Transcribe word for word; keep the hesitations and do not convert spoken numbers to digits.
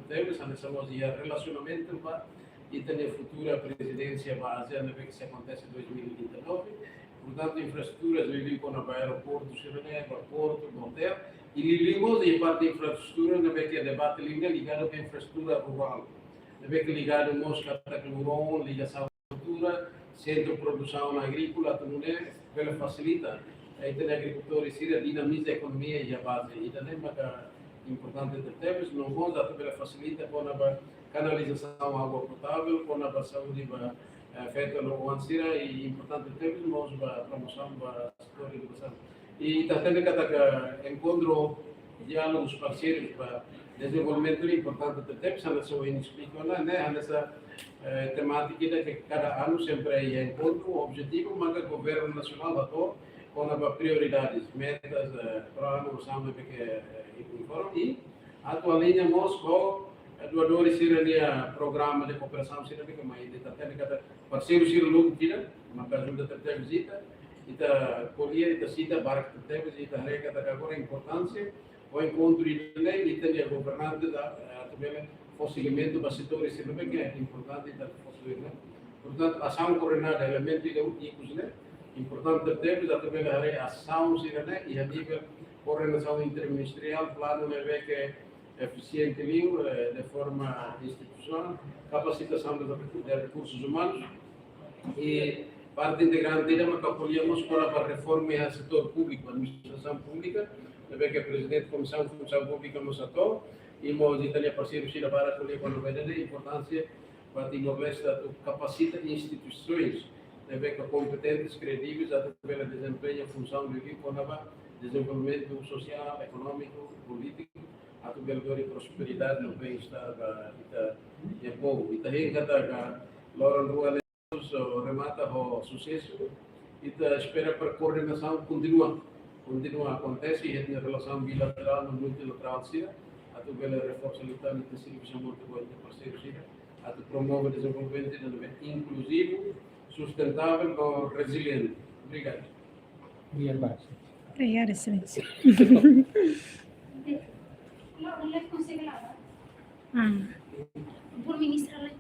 tebes, hanesan mós iha relasionamentu ba ita-nia futura prezidénsia ba ASEAN ne'ebé ke sei akontese dois mil e vinte e nove. Portantu, infraestrutura, liuliu kona-ba aeroportu sira-ne'e, aeroportu, hotel, i liuliu mós iha parte infraestrutura ne'ebé ke debate liu ne'e ligadu ba infraestrutura rurál, ne'ebé ke ligadu mós katak loron, ligasaun agrikultura, sentru produsaun agríkola, atu nune'e bele fasilita, eh, ita-nia agrikultór sira dinamiza ekonomia iha baze. Ida-ne'e maka importante tebes, no mós atu bele fasilita kona-ba kanalizasaun, água potável, kona-ba saúde ba, eh, feto no oan sira, i importante tebes mós ba promosaun ba setór edukasaun. I ita hatene katak enkontru diálogus parseirus ba dezenvolvimentu ne'e importante tebes, hanesan ohin esplika ona, ne'e hanesan, eh, temátika ida ke kada anu sempre iha enkontru, objetivu maka governu nasionál hato'o kona-ba prioridades, metas, eh, para anu osan ne'ebé ke, eh, informa i atu aliña mós ho, eh, doadores sira-nia programa de kooperasaun sira ne'ebé ke mai, ita hatene katak parseiru sira lubuk ida, maka ajuda tebes ita, ita ko'alia, ita sita barak tebes, ita haree katak agora importánsia, ho enkontru ida-ne'e, ita-nia governante atu, eh, atu bele fó segimentu ba setór sira ne'ebé ke importante ita fó segimentu. Portantu, asaun koordenada, elementu ida ikus ne'e, importante tebes, atu bele haree asaun sira-ne'e, iha nivel koordenasaun interministeriál, planu ne'ebé ke efisiente liu, eh, de forma institusionál, kapasitasaun de reku-, de rekursus umanus, i parte integrante ida maka ko'alia mós kona-ba reforma iha setór públiku, administrasaun públika, ne'ebé ke prezidente Komisaun Funsaun Públika mós hato'o, i mós ita-nia parseiru sira barak ko'alia kona-ba ida-ne'e, importánsia ba Timor-Leste atu kapasita instituisoens ne'ebé ke kompetentes, kredives, atu bele dezempeña funsaun liuliu kona-ba dezenvolvimentu sosiál, ekonómiku, polítiku, atu bele lori prosperidade no bem-estar ba ita-nia povu. Ita hein katak loron rua ne'e remata ho susesu. Ita espera para koordenasaun kontinua, kontinua akontese entre relasaun bilaterál no multilaterál sira, atu bele reforsa liután ita servisu hamutuk ho ita parseiru sira, atu promove dezenvolvimentu ida ne'ebé inkluzivu, sustentável no reziliente. Obrigadu. Obrigadu, Exelénsia. Obrigada, Exelénsia. Ah. Por ministra,